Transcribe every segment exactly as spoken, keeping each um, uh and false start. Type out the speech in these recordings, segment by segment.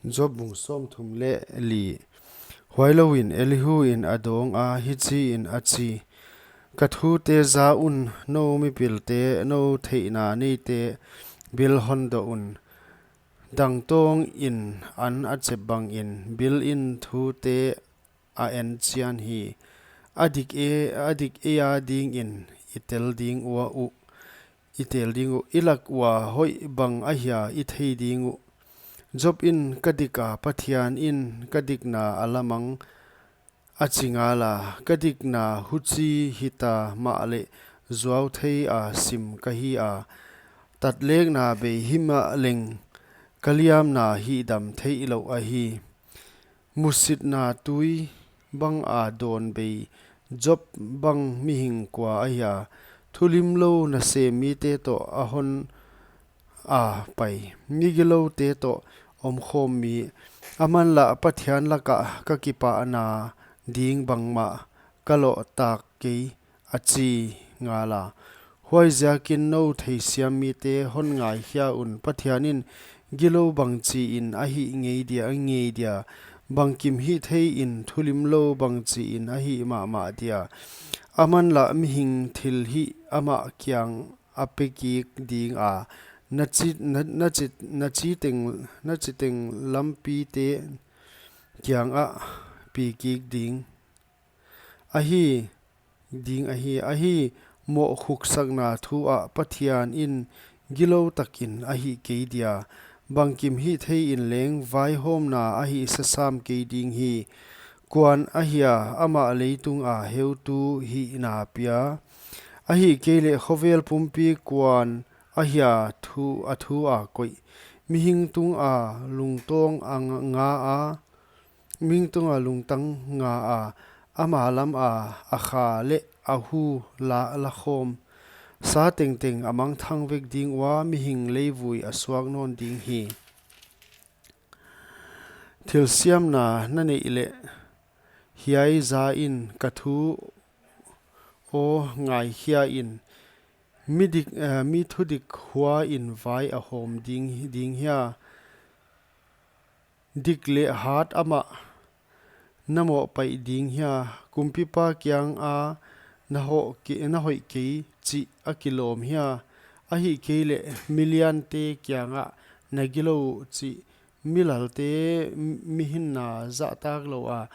Job bung sawmthum leh li. Huailouin Elihu in a dawng a, hichiin a chi: Ka thute za un, nou mipilte, nou theihna neite bil hon doh un. Dangtawngin an a chep bangin, bil in thute a en chian hi. A dik e, a dik e a dingin i tel ding ua uh, i tel ding uh, i lak ua hoih bang ahia i thei ding uh. Job in, Ka dik a, Pathian in ka dikna a lamang, a chi ngala. Ka dikna huchi hita mahleh zuau thei a sim ka hi a, tatlekna bei himahleng ka liamna hihdam theihlouh ahi. Musitna tui banga dawn bei Job bang mihing kua ahia? Thulimlou nasem mite toh a hon a pai, migiloute toh omkhawm mi. Aman lah, Pathian lakah ka kipahna ding bangmah ka loh tak kei, a chi ngala. Huaiziakin nou theisiam mite hon ngaikhia un. Pathian in gilou bangchiin a hih ngei dia, ngei dia, bangkim hihtheiin thulimlou bangchiin a hih mahmah dia. Aman lah mihing thilhih amah kiang a pe kik ding a, na chi, na, na chi, na chi teng, na chi teng lampite kiangah pi kik ding ahi, ding ahi, ahi. Mohkhuksakna thu ah Pathian in gilou takin a hih kei dia, bangkim hihtheiin leng vaihawmna a hihsa sam kei ding hi. Kuan ahia amah leitunga heutu hihna pia? Ahihkeileh khovel pumpi kuan ahia thu, a thu a koih? Mihing tunga lungtang a nga, nga a, mihing tunga lungtang nga a, ama lama a kha leh a hu la, la khawm sa tengteng a mangthang vek ding ua, mihing leivui a suak nawn ding hi. Thilsiamna na neih leh hiai za in, ka thu aw ngaikhia in. Mi dik, eh, mi thudik hua in vai a hawm ding, ding hia? Dik leh hat amah na mohpaih ding hia? Kumpipa kianga na hoh ke, na hoih kei chih a kilawm hia? Ahihkeileh miliante kiangah na gilou chih, milalte mihinna zahtak lou a,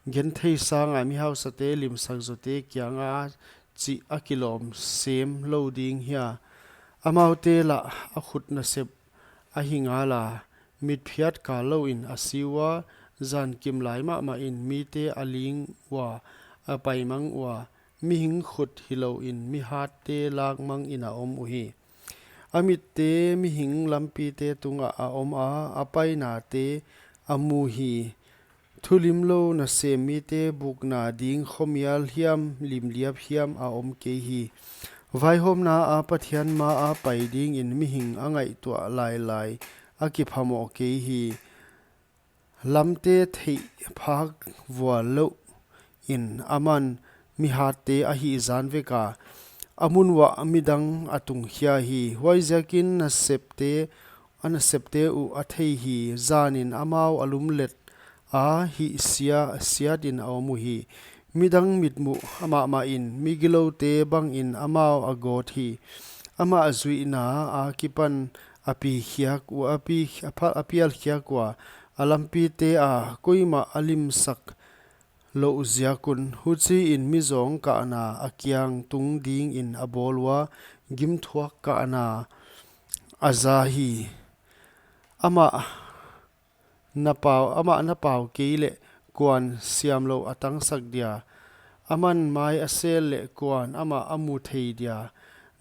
genthei sanga mihausate limsak zote kianga chih a kilawm sem lou ding hia? Amaute lah a khut nasep ahi ngala, mitphiat kal louin a si ua, zan kimlai mahmahin mite a ling ua, a paimang ua, mihing khut hilouin mihatte lakmangin a om uhi. A mitte mihing lampite tungah a om a, a painate a mu hi. Thulimlou nasem mite bukna ding khomial hiam, limliap hiam a om kei hi. Vaihawmna a Pathian maa pai dingin mihing a ngaihtuah lailai a kiphamoh kei hi. Lamte theih phak vual louin aman mihatte a hihzan vek a, a mun uah midang a tungkhia hi. Huaiziakin nasepte, a nasepte uh a thei hi. Zanin amau a lumlet a, hihsia, siatin a om uhi. Midang mitmuh mahmahin migiloute bangin amau a gawt hi. Amah zuihna akipan a pi khiak ua, a pi, a pha, a pial khiak ua, a lampite a koimah a limsak louh ziak un. Huchiin mi zawng kahna a kiang tung dingin a bawl ua, gimthuak kahna a za hi. Amah na pau, amah na pau kei leh kuan siamlouh a tangsak dia? Aman mai a sel leh kuan amah a mu thei dia?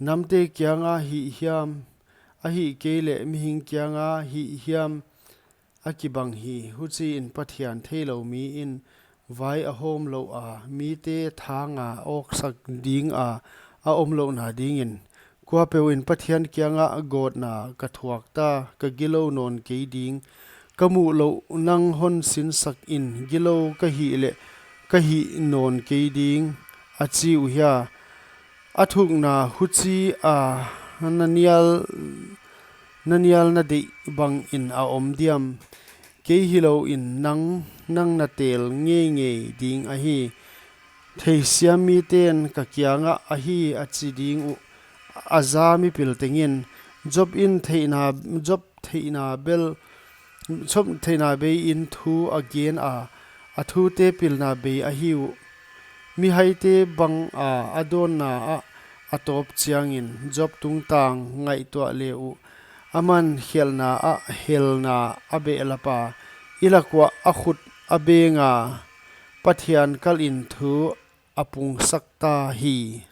Namte kianga hih hiam, ahihkeileh mihing kianga hih hiam a kibang hi. Huchiin Pathian theilou miin vai a hawm louh a, mite thanga awksak dinga a om louhna dingin. Kuapeuhin Pathian kiangah gawtna ka thuak ta, ka gilou nawn kei ding. Ka muh louh nang hon sinsak in, gilou ka hih leh ka hih nawn kei ding, a chi uhia? A thukna huchia na nial, na nial na deih bangin a om diam? kei hilouin nang nang na tel ngeingei ding ahi. Theisiam miten ka kiangah, Ahi, a chi ding uh, a za mipil tengin. Job in theihna, Job theihna bel, Job theihna beiin thu a gen a, a thute pilna bei ahi uh. Mihaite banga a dawnna ah a tawp chiangin Job tungtang ngaihtuah le uh. Aman khelhna ah helna a behlap a, i lak uah a khut a beng a, Pathian kalhin thu a pungsak ta hi.